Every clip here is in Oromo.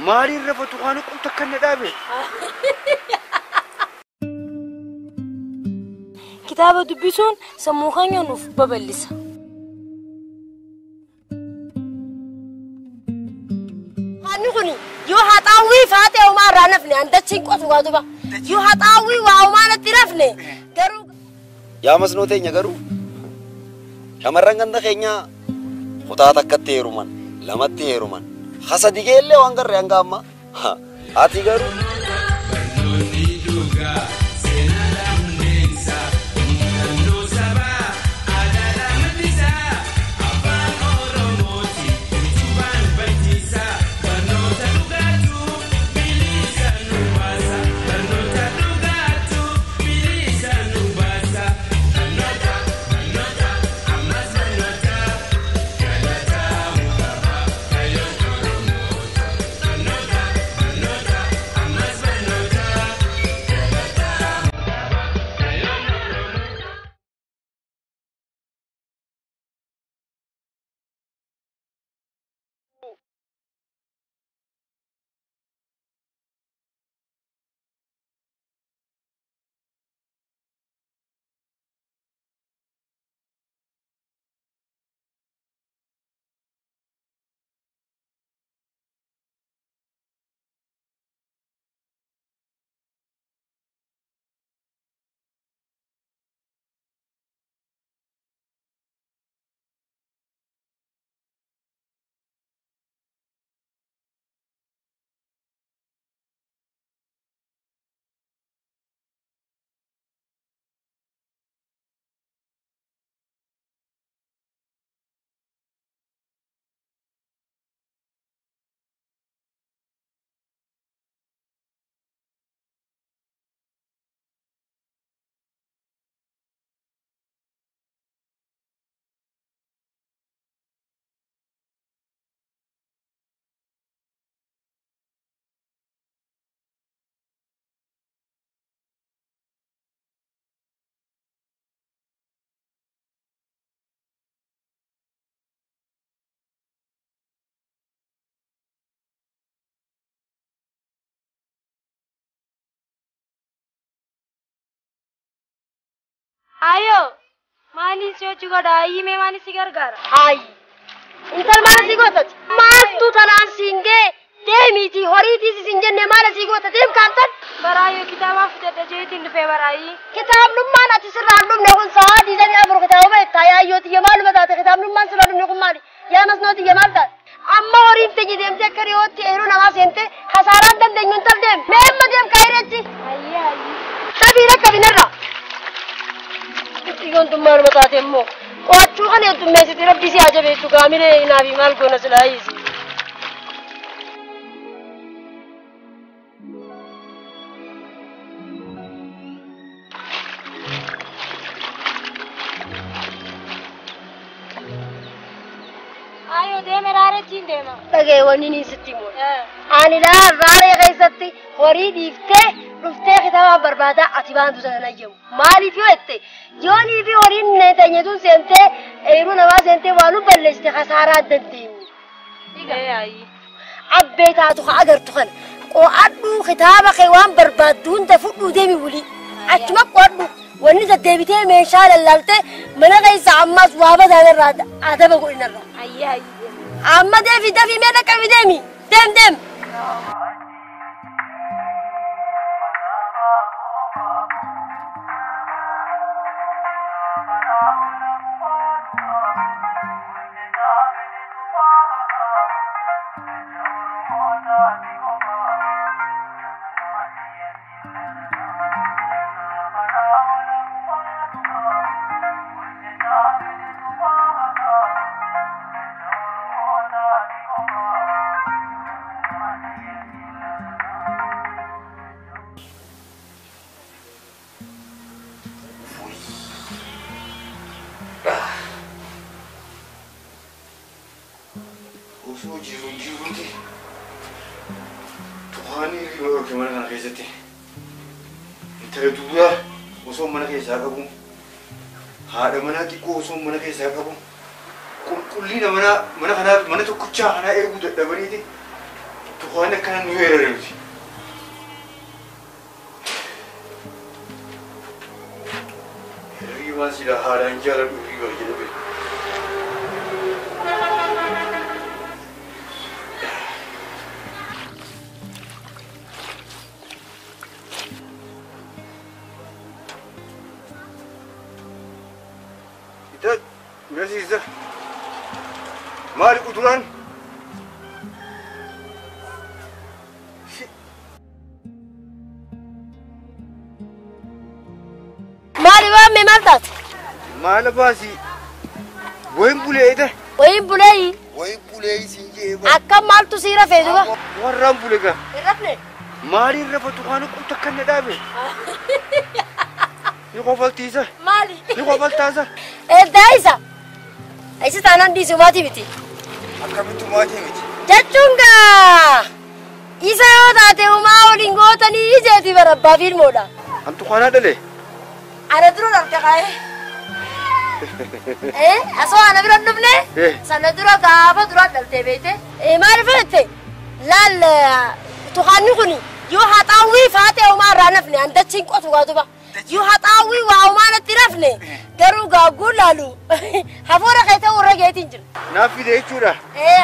Maaliin rafa tuqaan qubta kan na dhaabe. Kitaaba dubbisuun sammuu keenya nuuf babal'isa. Manni kun yoo haxaawwii faatee homaa irraa nafne andachiin qotu waa duba. Yoo haxaawwii waa homaa natti nafne garuu. Yaa masnoo teenya garuu shamarran ganda keenyaa kutaa takkatti heeruman lamatti heeruman hasa digeellee waan garree hanga ammaa ati garuu. Ayo, maani sochii godha ayi mee maani si gargaara. Ayi, intal maal si gootati? Maaltu tanaan siin ga'e deemiitii horiitiis isin jenne maal si goota deem kaantan? Baraayyoo kitaabaa fudhadha jeetiin dhufee baraayi. Kitaabnummaan ati sirraa hin dhumne kun sa'aa 24 kitaabuma jettaa yaayyoo tiyya maaluma taate kitaabnummaan sirraa dhumne kun maali? Yaa masnoo tiyya maal taate? Amma horiin tiyya deemtee akka dhiyootti eeruu namaa seente hasaaraan dandeenyu intal deem. Mee amma deem kaayireechi? Ayyee ayyee. Sabiin akka binarraa. Yoon maaluma taate immoo qo'achuu kana heddummeessiti rabbi si haa jabeessu gaamilee hinaafi maal goona silaa hiisi. Ayo deeme raareetiin deema. Dhagee wanni ni sitti himu. Ani laa raaree keessatti horii dhiiftee dhuftee kitaaba barbaadaa ati baantu sana na jedhu. Maaliif yoo jette yoonii fi horiin teenyetuun seentee eeruu namaa seentee waan nu balleessite kasaaraa dandeenyu. Abbee taatu haa agartu kana qo'adhuu kitaaba kee waan barbaaddu hunda fudhuu deemi wulii achuma qo'adhu wanni deddeebitee meeshaa lallaaltee mana keessa ammas waa badaan irraa adaba godhinarra. Amma deefi dafii mee dhaqqabi deemi deem deem. Osoo jiruun jiruuti tuqaanii riba mana kana keessatti intala duwwaa osoo mana keessaa qabu haadha manaa xiqqoo osoo mana keessaa qabu qulqullina mana kanaa mana tokkichaa kanaa eeguu dadhabaniiti Tuqaan akkana nu weerare nuti. Hirribaan silaa haalaan jaaladhu hirriba jedhame. Ita, nasiisa. Maali uduraan? Maali waan mee maal taate? Maala baasii. Wayin bulee ita. Wayin bulee. Wayin bulee siin jee. Akkam maaltu sii rafee duba? Warraan bule gaa. Hin rafne? Maaliin rafa tuqaan qubta kan na dhaabe? Ni kofaltiisa. Maali? Ni kofaltaasa. Eddaa isa. Isa taanaan dhiisuu maatii miti. Akkamittu maatii miti? Jechuun gaa isa yoo taate homaa waliin gootanii ijeeti bara abbaa fi ilmoodha. An tuqaanaa dhale? Ana dura dhalte kaa'e. Asoo ana bira hin dhufne sana dura gaafa dura dhaltee beekte. Maal fedhette? Laal tuqaanni kuni yoo haxaawwii faatee homaa irraa nafne an dachiin qotu gaa duba. Yoo haxaawwii waa homaa natti nafne garuu gaagguun laalu hafuura kee ta'uu irra geetiin jira. Naaf fide jechuudha.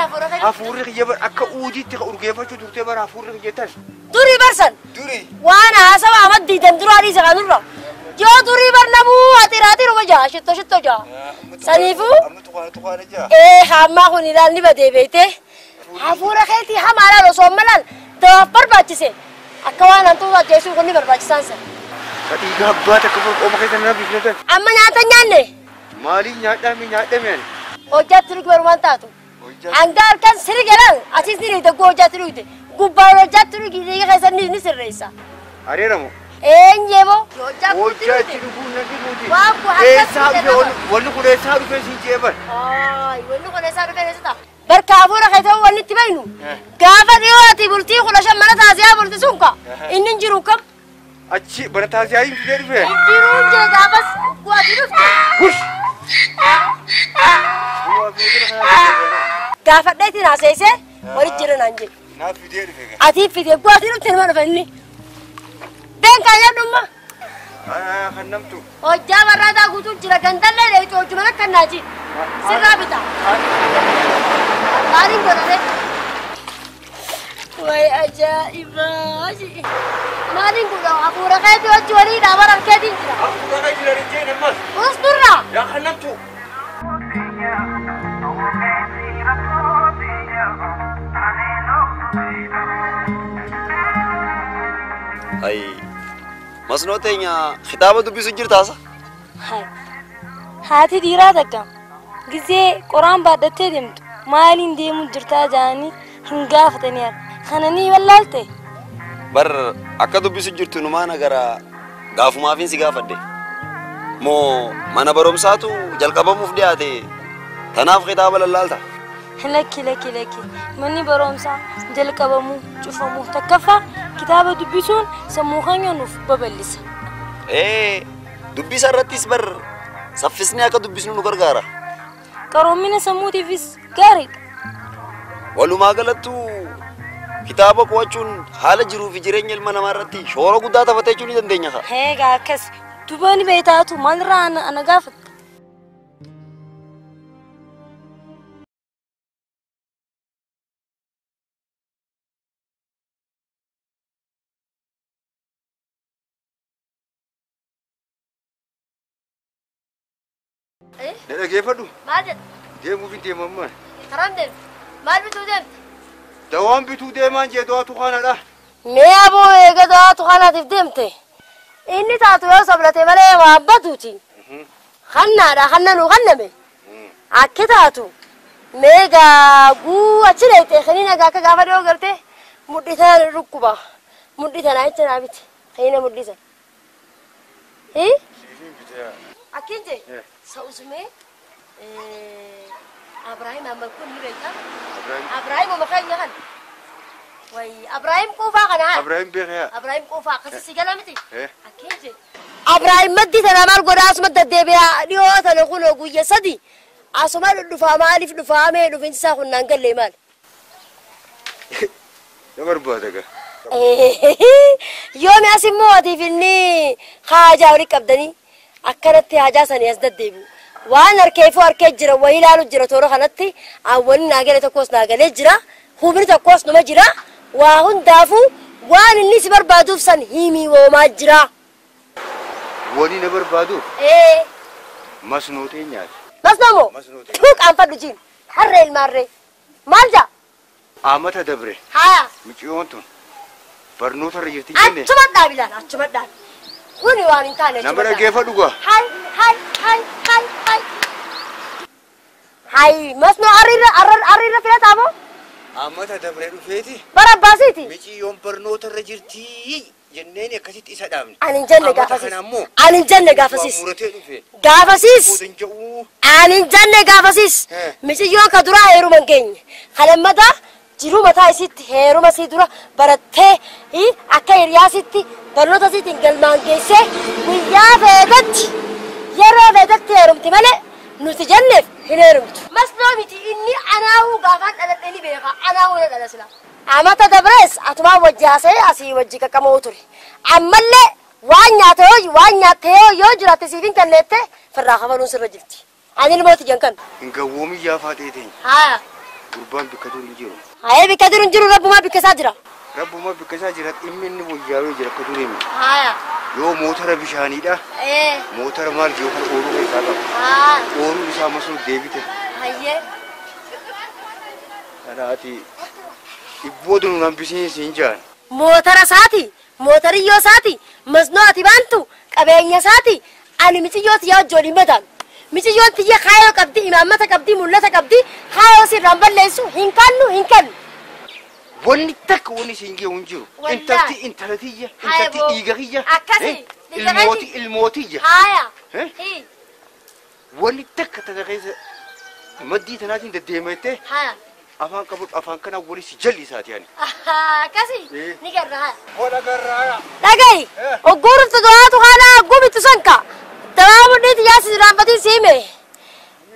Hafuura kee. Hafuurri kiyya bara akka uudiitti urgeeffachuu turtee bara hafuurri kiyya tan. Durii barsan. Durii. Waan haasawa amaddiitan duraa dhiisa kanurra. Yoo durii barnamuu haxiraati jaa shittoo shittoo jaa. Saniifuu. Amma tuqaana tuqaana jaa. Hammaa kun ilaalni badee beekte. Hafuura keetii hamaa laal osoo amma laal dawaaf barbaachise. Akka waan hantuutu ajjeesuu kun ni barbaachisaan sana. Dhiiga abbaa takka qooma keessa nama biifnatan. Amma nyaata nyaanne. Maaliin nyaadhaa nyaadhame ani? Hojjaatti dhugi barumaan taatu. Hanga harkaan sirri galaan asis ni dhiigde hojjaatti dhugde. Gubbaan hojjaatti dhugi dhiiga keessa ni sirreessa. Areeramoo? Eenyeebo. Hojjaatti dhuguun na dhibuuti. Waan kun Eessaa dhufe wanni kun eessaa dhufe siin jeeban? Wanni kun eessaa dhufe eessa ta'a? Barka hafuura kee ta'uu wanni itti baynu. Gaafa dhiyoo ati bultii 15 mana taasisaa bulti sun ka inni hin jiru kam? Achi bara taasisaa hin fidee dhufe? Hin jiru jee gaafas guwaati dhufte. Hush! Gaafadheetiin haaseessee walitti jira naan jedhe. Naaf fidee dhufe gaa. Ati fidee guwaati dhufte nama dhufe inni. Beenkaa jedhumma. Kan namtu. Hojjaa barraataa guutuu jira gandallee dheeytu hojjuma akka naaji. Sirraa bita. Maaliin godhate? Way ajaa'ibaa! Maaliin godha? Hafuura keetii hojii walii dhaabara keetiin jira. Hafuura kee jira hin jeen ammas. Usturra. Yaa kan namtu. Ay, masnoo teenya kitaaba dubbisu jirtaasa? Haati dhiiraa takka gisee qoraan baadhattee deemtu maaliin deemuu jirtaa jedhanii hin gaafatanii kananii wallaalte. Bar akka dubbisu jirtu numaan agara gaafumaafin si gaafadhe. Moo mana barumsaatu jalqabamuuf dhiyaate tanaaf kitaaba lallaalta? Lakki lakki lakki manni barumsaa jalqabamuu cufamuu takkaffaa kitaaba dubbisuun sammuu keenya nuuf babal'isa. Dubbisa irrattis bar saffisni akka dubbisnu nu gargaara. Qaroomina sammuutiifis gaariidha. Walumaa galattuu kitaaba qo'achuun haala jiruu fi jireenya ilma namaa irratti shoora guddaa taphatee jechuu ni dandeenya. Egaa akkas dubbani beektaatu maalirraa ana gaafatta? Na dhageeffadhu. Maal jedha? Deemuuf hin deemammaan. Karaan deemte. Maal bituu deemte? Dawaan bituu deemaan jee dawaa tuqaanaadha. Mee aboo eega dawaa tuqaanaatiif deemte. Inni taatu yoo sablate malee waan baduuti. Kannaadha kanna nuu kanname. Akki taatu mee gaaguu achi dheeyte kaniina akka gaafa dhiyoo garte mudhii tana rukkuba. Mudhii tana jecha naa biti. Kaniina mudhii sana. Akkin jee sa'usumee Abrahaam Ahmad kun ni beektaa? Abrahaam oma keenya kana. Wayi Abrahaam quufaa kana haa. Abrahaam beekaa. Abrahaam quufaa akkasii si gala miti. Akkin jee. Abrahaam maddi tana maal godhaa asuma deddeebi'aa dhiyoo tana kunoo guyya sadi asuma dhufaa maaliif dhufaa mee dhufinsi isaa kun naan gallee maal? Na barbaada gaa. Yoomi as immoo atiif inni haajaa olii qabdanii akkanatti haajaa sanii as deddeebi'u. Waan harkeefuu harkee jira wayii ilaalu jira toora kanatti awwalli naagalee tokkos naagalee jira hubni tokkos numa jira waa hundaafuu waan inni si barbaaduuf san himii woomaa jira. Wani na barbaaduuf? Masnoo teenyaati. Masnoo moo? Masnoo teenya. Tuuq aanfadhu jiin harree ilmaarree maal jaa? Amata dabre. Haa. Mucayyoon tun barnoota irra jirti jenne. Achuma dhaabi laala achuma dhaabi. Kuni waan hin taane Nama dhaggeeffadhu gaa. Hai hai hai hai hai. Hai masnoo arriirra filataa moo? Amata dabre dhufeeti. Bara abbaasiiti. Mucayyoon barnoota irra jirti jenneen akkasitti isa dhaabne. Ani hin jenne gaafasiis. Ani hin jenne gaafasiis. Muratee dhufe. Gaafasiis. Booda hin jedhu. Ani hin jenne gaafasiis. Mucayyoon ka duraa heeruma hin geenye. Kan lammataa jiruu mataa isiitti heeruma sii dura barattee akka hiriyaasitti barnoota isiitiin galmaan geessee guyyaa feetetti yeroo feetetti heerumti malee nuti jenneef hin heerumtu. Masnoo miti inni anaahuu gaafaan dhaladhee ni beeka anaahuu na dhala sila. Amata dabrees atumaan wajji haasa'ee asii wajji qaqqamoo ture. Ammallee waan nyaate yoo waan nyaatte yoo jiraatte siif hin kenneette firraa kafaluun sirra jirti. Ani ilmooti jan kan. Hin gawwoomi yaafaa ta'e teenya. Haa. Gurbaan bikka dur hin jiru. Haa bikka dur hin jiru rabbumaa bikka isaa jira. Rabbumaa bikka isaa jira dhimmi inni wayyaawee jira akka dur himi. Haa. Yoo motora bishaaniidha. Motora maal jiru kan ooluu keessaa qaba. Haa. Ooluu isaa masoo deebite. Hayyee. Kanaati ibboo dunu hambisiin siin jaan. Motora isaati motoriyyoo isaati masnoo ati baantu qabeenya isaati ani miciyyooti yaa wajjooliin madaalu. Miciyyoon tiyya kaayoo qabdi imaammata qabdi mul'ata qabdi kaayoo sirraan balleessu hin kannu hin kennu. Wanni takka wanni siin ga'u hin jiru. Intalti intala tiyya intalti dhiiga kiyya. Akkasi. Ilmooti ilmootiyya. Haaya. Wanni takka tana keessa maddii tanaatiin deddeemettee. Haaya. Afaan qabu afaan kana wali si jalli isaati ani. Akkasi. Ni garra haaya. Hola garra haaya. Dhagayi. Ogguuruftu du'aatu kana gubitu sanka. Dawaa tiyyaa si raanfatiin siime.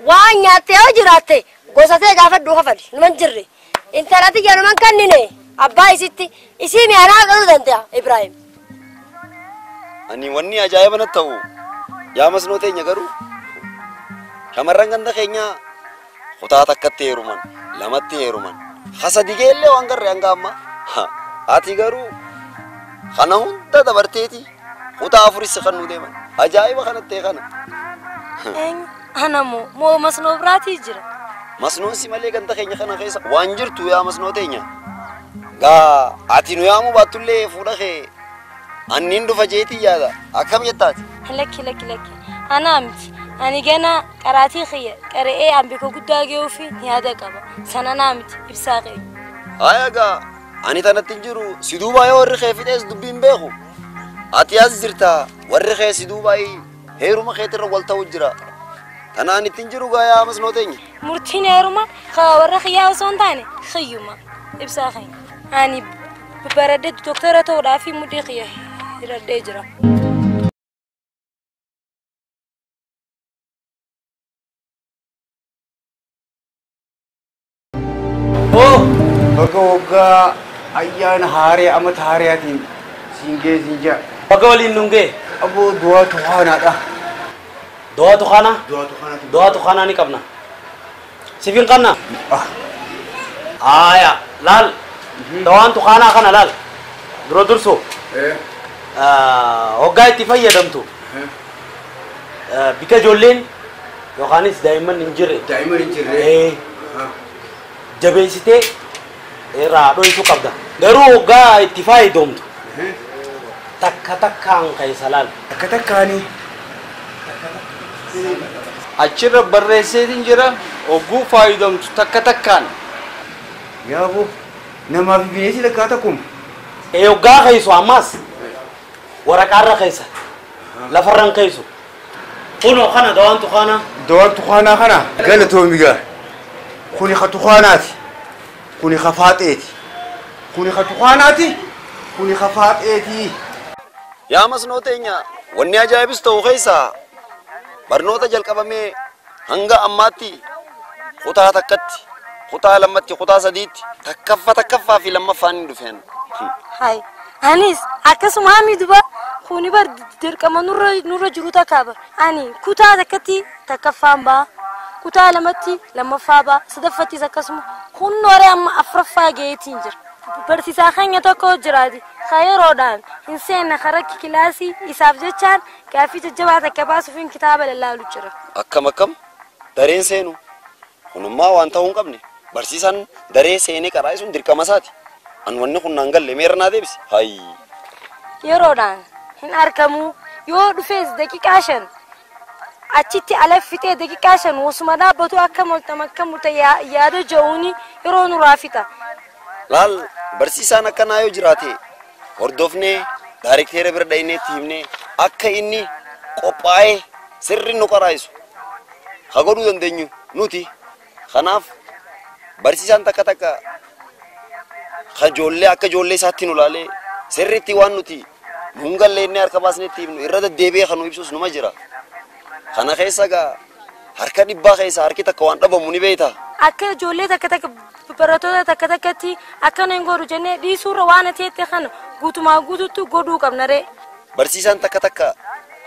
Waan nyaattee yoo jiraatte gosa ta'e gaafadhu kafali numa hin jirre. Intala tiyya numa hin kennine abbaa isitti isii mi'aanaa dhaluu danda'a Ibraahim. Ani wanni ajaa'iba natti ta'u yaa masnoo teenya garuu shamarran ganda keenyaa kutaa takkatti heeruman lamatti heeruman hasa digeellee waan garree hanga ammaa ati garuu kana hunda dabarteeti kutaa afuris kan nu deeman ajaa'iba kanatti kana. Ana moo masnoo biraatii jira. Masnoon si malee ganda keenya kana keessa waan jirtu yaa masnoo teenya. Gaa ati nu yaamuu baattullee fuudha kee anniin dhufa jeetii yaada akkam jettaati. Lakki lakki lakki anaa miti ani gana qaraatii kiyya qara'ee an bika guddaa ga'uufi yaada qaba sana naa miti ibsaa keenya. Haya gaa ani tanatti hin jiru si duubaa yoo warri kee fixees dubbiin beeku. Ati as jirta warri kee si duubaa heeruma keetirra wal ta'u jira. Tanaan ittiin jiru gaa yaa masnoo teenya. Murtiin heeruma warra kiyyaa osoo hin taane kiyyuma ibsaa keenya. Ani baradhee doktara ta'uudhaaf mudhii kiyya hidhadhee jira. Bakka waggaa ayyaana haaree amata haareyaatiin siin ga'ee siin jaa. Bakka waliin nun ga'e. Aboo du'aa tuhaanaadha. Du'aa tuhaanaa? Du'aa tuhaanaati. Du'aa tuhaanaa ni qabna. Siif hin qabna? Haaya laal. Dawaan tuhaanaa kana laal. Dura dursu. Hoggaa itti fayyadamtu. Bika ijoolleen yookaanis daa'imman hin jirre. Daa'imman hin jirre. Jabeessitee irraa dho'isu qabda. Garuu hoggaa itti fayyadamtu. Takka takkaan keessa laal. Takka takkaani. Achirra barreesseetiin jira hogguu fayyadamtu takka takkaan. Yaaboo namaa fi bineensi takkaa takkuma. Hoggaa keessu ammas waraqaarra keessa lafarraan keessu. Kunoo kana dawaan tukaanaa. Dawaan tukaanaa kana. Galatoomi gaa. Kuni ka tukaanaati. Kuni ka faaxeeti. Kuni ka tukaanaati. Kuni ka faaxeeti. Yaa masnoo teenya wanni ajaa'ibis ta'u keessaa barnoota jalqabamee hanga ammaatti kutaa takkatti Kutaa lamatti kutaa sadiitti takkaffaa fi lammaffaan hin dhufeen. Hai. Anis akkasuma hami duba kuni bar dirqama nurra jiru takka bar. Ani kutaa takkatti takkaffaan ba'a. Kutaa lamatti lammaffaa ba'a. Sadaffattis akkasuma hunnooree amma afuraffaa gaheetiin jira. Barsiisaa keenya tokko jiraati. Yeroodhaan hin seenne karaa kilaasii isaaf jechaan gaaffii jajjabaa takka baasuuf kitaaba lallaalu jira. Akkam akkam dareen seenu kunummaa waan ta'uu hin qabne barsiisaan daree seenee karaa sun dirqama isaati. An wanni kun naan galle meera naa deebisi. Hayyi. Yeroodhaan hin argamu yoo dhufees daqiiqaa 5 achitti ala fixee daqiiqaa 5 osuma dhaabbatu akka moltama akka murte yaada ja'uuni yeroo nurraa fixa. Laal barsiisaan akkanaa yoo jiraate hordofnee daarekteera bira dhayineetti himnee akka inni qophaa'ee sirri nu qaraa'isu haa godhuu dandeenyu nuti. Kanaaf barsiisaan takka takka ijoollee akka ijoollee isaatti nu laalee sirriitti waan nuti nuun galle inni harka baasneetti himnu irra deddeebi'ee kan nu ibsus numa jira. Kana keessa gaa harka 100 keessa harki takka waan dhabamu ni beekta. Akka ijoollee takka takka barattoota takka takkatti akkana hin godhu jennee dhiisuurra waan ta'etti kana guutumaa guutuutti godhuu qabna ree. Barsiisaan takka takka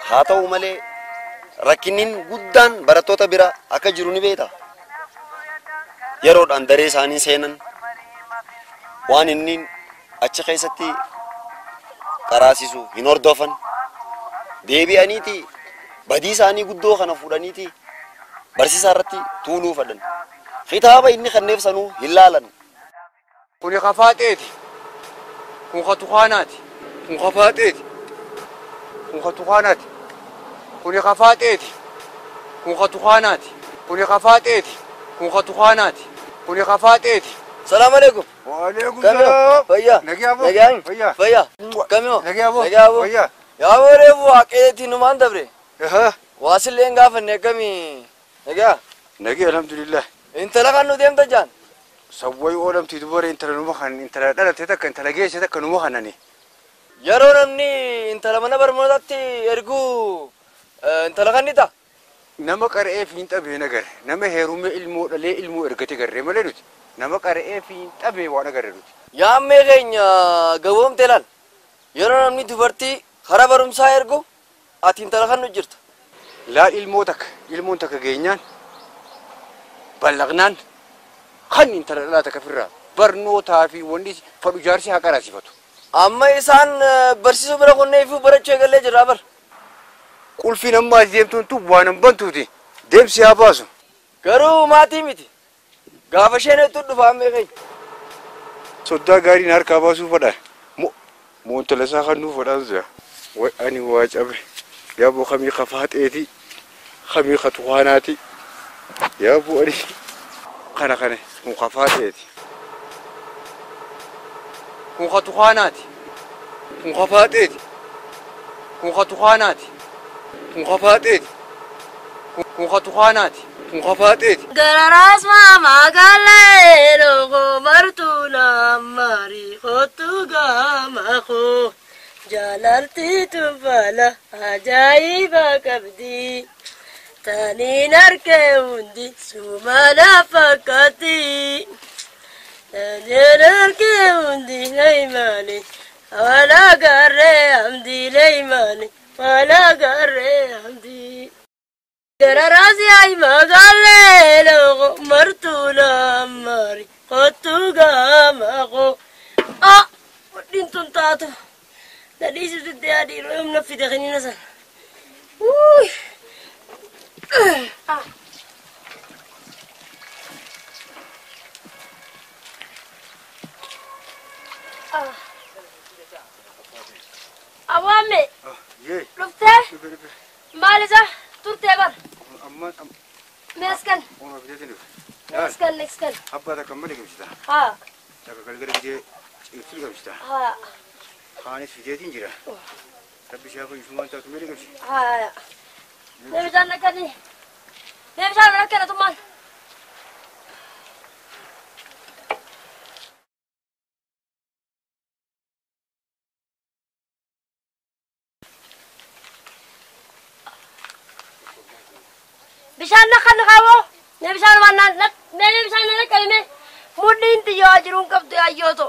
haa ta'u malee rakkinni guddaan barattoota bira akka jiru ni beekta. Yeroodhaan daree isaanii seenan waan inni achi keessatti qaraasisu hin hordofan deebi'aniiti badii isaanii guddoo kana fuudhaniiti barsiisaa irratti tuuluu fadhan. Kitaaba inni kanneef sanuu hin laalan. Kuni kafaaxeeti. Kun katukaanaati. Kun kafaaxeeti. Kun katukaanaati. Kuni kafaaxeeti. Kun katukaanaati. Kuni kafaaxeeti. Kun katukaanaati. Kuni kafaaxeeti. Salaam alaikum. Wa alaikum salaam. Fayyaa. Nagaa boo. Fayyaa. Fayyaa. Kamio. Nagaa boo. Nagaa boo. Fayyaa. Yaa boreefu waaqeetii numaan dabre. Aha. Waasillee hin gaafanne akkamii? Nagaa. Nagaa alhamdulillah. Intala kan nu deemta jaan. Sawwai oolamtii dubara intala numa kan intala dhalate takka intala geesse takka numa kanani. Yeroo namni intala mana barnootaatti erguu intala kan ni ta'a. Nama qara'ee fi hin xabee nagarre nama heerumee ilmoo dhalee ilmoo ergate garree malee nuti nama qara'ee fi hin xabee waan agarre nuti. Yaammee keenya gaboomte laal yeroo namni dubartii karaa barumsaa ergu ati intala kan nu jirta. Laal ilmoo takka ilmoon takka geenyaan ballaqnaan kan intala dhalaa takka firraa barnootaa fi wanni fadhu jaarsi haa qaraasifatu. Amma isaan barsiisuu bira kunnee fi barachuu eegallee jirra bar. Qulfiin amma as deemtuun tun waan hin bantuuti. Deemsi haa baasu. Garuu maatii miti. Gaafa isheen hedduu dhufa ammee keenya. Soddaa gaariin harkaa baasuu fadha. Moontala isaa kan nuu fadhaan jira. Way ani waa cabe. Yaaboo kamii kafaaxeeti. Kamii katukaanaati. Yaaboo ani kana kana kun kafaaxeeti. Kun katukaanaati. Kun kafaaxeeti. Kun katukaanaati. Kun kafaaxeeti. Kun katukaanaati. Kun kafaaxeeti. Gararaas maamaa galee loogoo martuu naammarii kootu gaama koo jaalalti tuffala ajaa'iba qabdi taniin harkee hundi sumana fakkaatti taniin harkee hundi leeymaani wala garree hamdi leeymaani wala garree hamdi. Gararaasi ay magaalee loogoo martuu naammarii kootu gaama koo. Ah! Waddiin tun taatu. Dhadhiisitu adii yeroo humna fide kennina sana. Wuuy! Awaame. Dhuftee? Maal isa? Turtee bar. Amma Meeskan. Ooma fideetiin dhufe. Meeskan meeskan. Abbaa takka malee qabsita. Haa. Takka galgala fidee cimsii qabsita. Haa. Kaanis fideetiin jira. Rabbi ishee fayyisumaan taatu malee qabsi. Haa. Mee bishaan akkanii. Mee bishaan akkana tummaan. Bishaan na kan kaawoo. Mee bishaan waan na mee bishaan na qalme. Mudhiin xiyyaa jiruun qabdu ayyooto.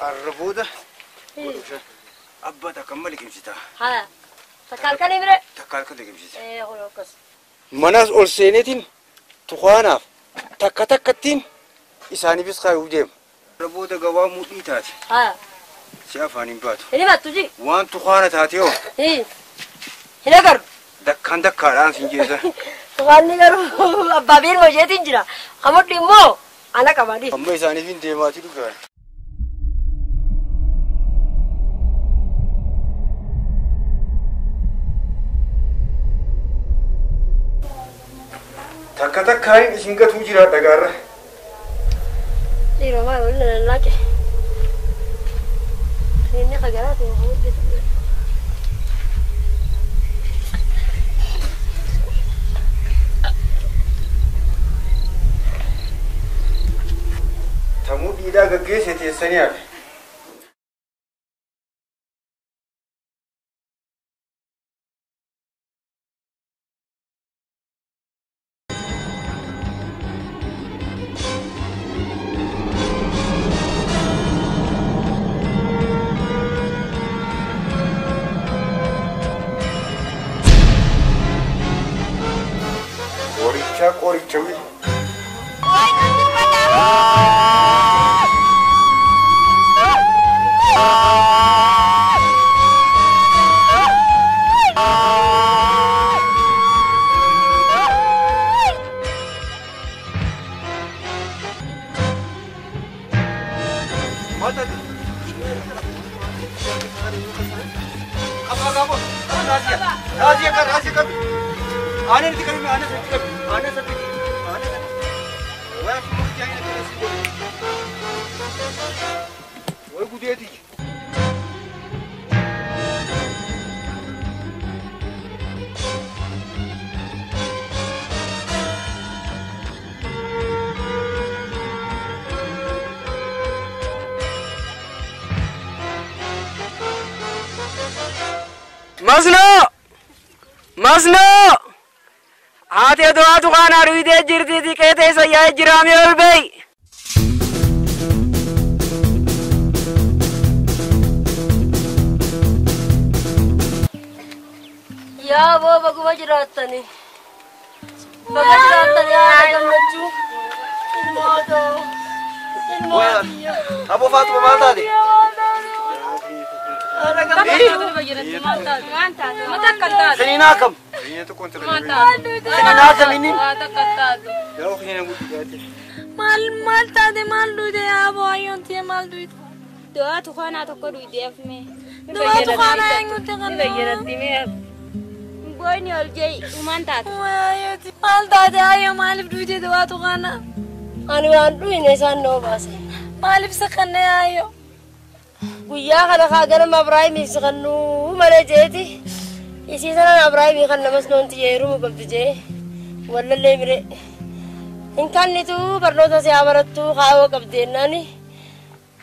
Arra booda. Abbaa takka amma liqimsita. Haa. Takka halkanii mire. Takka halkan liqimsita. Ee kun akkas. Manas ol seeneetiin tukaanaaf takka takkattiin isaaniifis kaayuu deema. Arra booda gabaa mudhii taate. Haa. Si afaan hin baatu. Hin himattu ji. Waan tukaana taate hoo. Hin agarru. Dakkaan dakkaadhaan sin jeesa. Tukaanni garuu abbaa biirmoo isheetiin jira. Kamudhi immoo ana qabadi. Amma isaaniif hin deemaatii dhugaa. Takka takkaan isin gatuu jira dhagaarra. Dhiiroo maal waliin lallaaqe. Inni kagaraatu hojjetu. Tamuu dhiidaa gaggeesse teessanii hafe. Qoricha qoricha wi. Masnoo! Masnoo! Haati adu'aa tuqaanaa dhuyitee jirti xiqqee teessa yaa'ee jiraamee ol ba'i. Yaa boo baguma jiraattani. Baga jiraattani haadha gammachuu. Ilmoota. Ilmoota. Aboo Faatuma maal taate? Xiniinaa akkam? Xiniinaa akkam inni? Maal maal taate maal duute yaa boo ayyoon tiyya maal duute? Du'aa tukaanaa tokko duute afme. Du'aa tukaanaa eenyutti kan Boyni ol jee uumaan taate. Maal taate ayyoo maaliif duute du'aa tukaanaa? Ani waan dhuyne isaan noo baase. Maaliif saqanne ayyoo? Guyyaa kana kaa ganama Ibraahimiif siqannuu malee jeeti. Isii sanaan Ibraahimii kan namas noon xiyyeeruu qabdi jee. Wallallee mire. Hin kannitu barnoota siyaa barattuu kaayoo qabdi jennaani.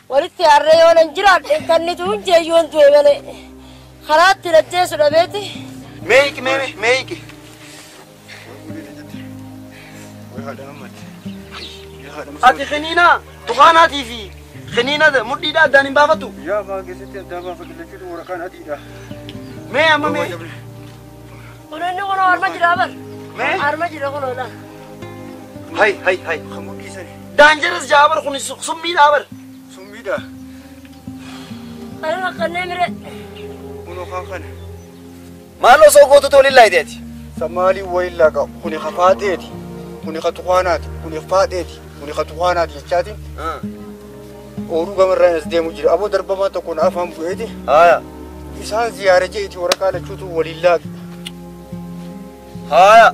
Walitti harree yoo nan jiraadhe hin kannitu jeeyyoon du'e malee. Karaatti lajjeessu dhabeeti. Meeyiki mee meeyiki. Ati xiniinaa tukaanaatii fi xiniina mudhiidhaa addaan hin baafattu. Yaa maa keessatti addaan baafatu jechuun waraqaan adiidha. Mee amma mee. Kunuunni kunoo harma jira bar. Mee. Harma jira kunoo dha. Hay hay hay. Kan mudhiisani. Daanjaras jaa bar kun summiidhaa bar. Summiidha. Kana rakkannee mire. Kunoo kaan kana. Maal osoo gootutu waliin laayiteeti? Samaalii waliin laaqa kuni kafaaxeeti kuni katukaanaati kuni faaxeeti kuni katukaanaati jechaatiin. Ooluu gamarraan as deemu jira. Aboo darbamaa tokkoon afaan bu'eeti. Haaya. Isaan ziyaara jeeti waraqaa lachuutu waliin laaqe. Haaya.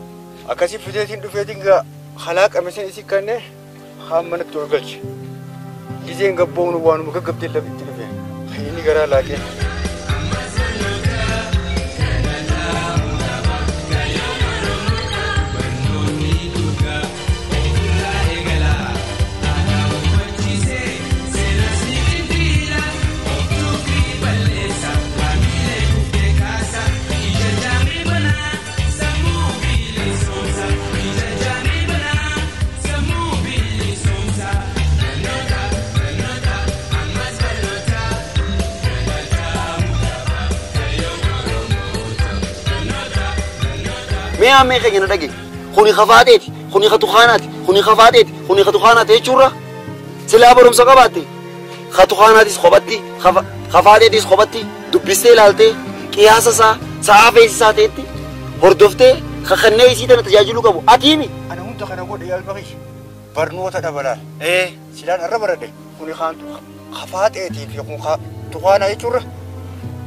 Akkasii fideetiin dhufeetiin gaa halaaqame sin isi kannee haan manatti ol galche. Gizeen gabboonu waanuma gaggabdee lafitti dhufe. Inni garaa laaqee. Mee ammee keenya na dhage. Kuni kafaateeti, kuni katukaanaati, kuni kafaateeti, kuni katukaanaati jechuurra silaa barumsa qabaatte katukaanaatis kophatti, kafaateetis kophatti dubbistee ilaaltee qiyaasa isaa sa'aa feesisaa ta'etti hordoftee kakannee isii tana tajaajiluu qabu. Atiimi. Ana hunda kana godhe yaalma kiyya. Barnoota dhabalaan. Silaan irra baradhe kuni kafaateetii fi kun tukaanaa jechuurra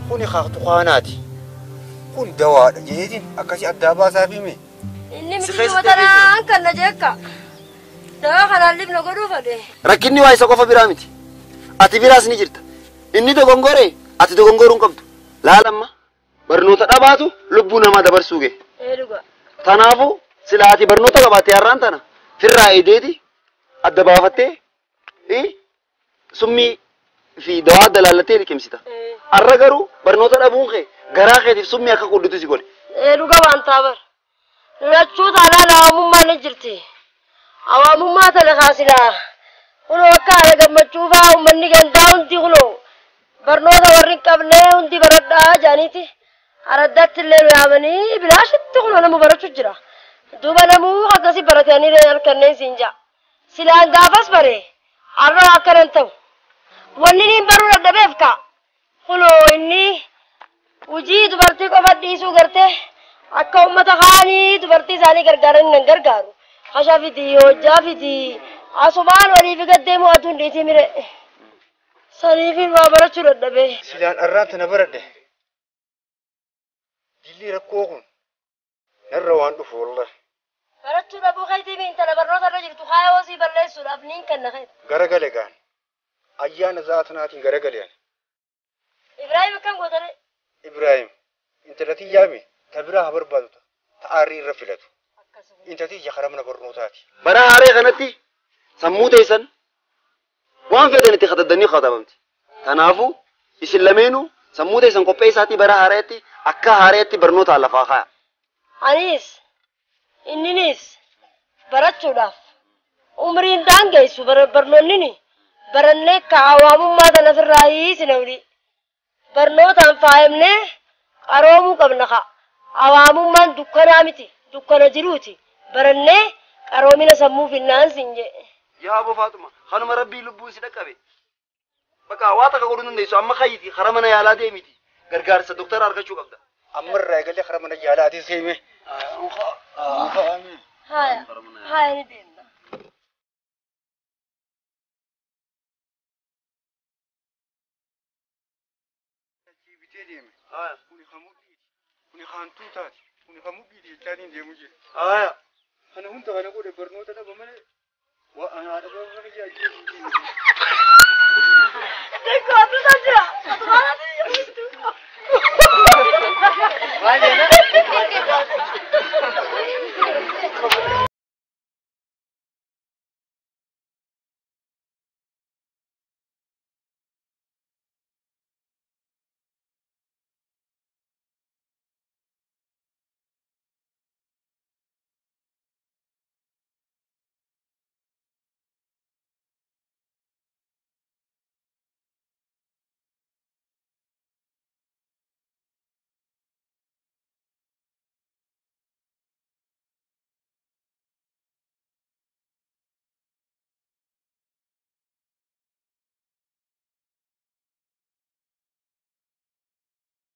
kuni tukaanaati. Kun dawaadha jeetiin akkasii addaa baasaa fi mee. Inni miti watanaan kan na jeekka. Dawaa kanaan libna godhuu fadhe. Rakkinni waa isa qofa biraa miti. Ati biraas ni jirta. Inni dogongoree ati dogongoruu hin qabdu. Laalamma barnoota dhabaatu lubbuu namaa dabarsuu ga'e. Kanaafuu sila ati barnoota qabaattee har'aan tana firraa eedeeti adda baafattee summii fi dawaa adda laallattee liqimsita. Har'a garuu barnoota dhabuun kee garaa keetiif summii akka quddutu si godhe. Dhuga waan taabar. Lachuu taanaan hawaamummaan ni jirti. Hawaamummaa tana kaasilaa. Kunoo akka haala gammachuu fa'aa uummanni gandaa hundi kunoo barnoota warri hin qabne hundi baradhaa jaaniiti. Araddaatti illee nu yaamanii bilaashitti kunoo nama barachuu jira. Duuba namuu akkasii baratanii halkanneen siin ja'a. Silaan gaafas bare har'a akkanan ta'u. Wanni niin baruu dadhabeef ka'a. Kunoo inni hojii dubartii qofa dhiisuu gartee akka uummata kaanii dubartii isaanii gargaaran nan gargaaru. Hasha fidi, hojjaa fidi, asumaan waliif gaddeemu aduun dhiitii mire. Saniifin waa barachuu dadhabee. Silaan arraan tana baradhe. Dilli rakkoo kun narra waan dhufu wallahi. Barachuu dhabuu keetii intala barnoota irra jirtu kaayoo sii balleessuudhaaf niin kenna keeti. Garagale gaan. Ayyaana zaatanaatiin garagale ani. Ibraahim akkam gootane? Ibraahim intala tiyyaami ta biraa haa barbaadu ta aarii irra filatu. Intalti ija karaa mana barnootaati. Bara haaree kanatti sammuu teessan waan fedhan itti kataddanii katabamti. Kanaafuu isin lameenuu sammuu teessan qophee isaatii bara haareetti akka haareetti barnoota lafaa kaaya. Anis inninis barachuudhaaf umriin daangeessu barnoonnini barannee ka hawaamummaa tana ofirraa hiisina wuli. Barnootaan faayamnee qaroomuu qabna ka. Hawaamummaan dukkanaa miti dukkana jiruuti. Barannee qaroomina sammuu finnaan siin jedhe. Yaa Aboo Faaxuma kanuma rabbii lubbuun si dhaqqabe. Bakka waa takka godhuu dandeessu amma kayyiti karaa mana yaalaa deemiti gargaarsa doktara argachuu qabda. Amma irraa eegalee karaa mana yaalaatii seeme. Haya haya ni deemna. Kuni haantuu taati. Kuni hamudhiiti jechaatiin deemu jira. Kana hunda kana godhe barnoota dhaba malee waa haadha baafama jira. Deekoo abduusaa jira.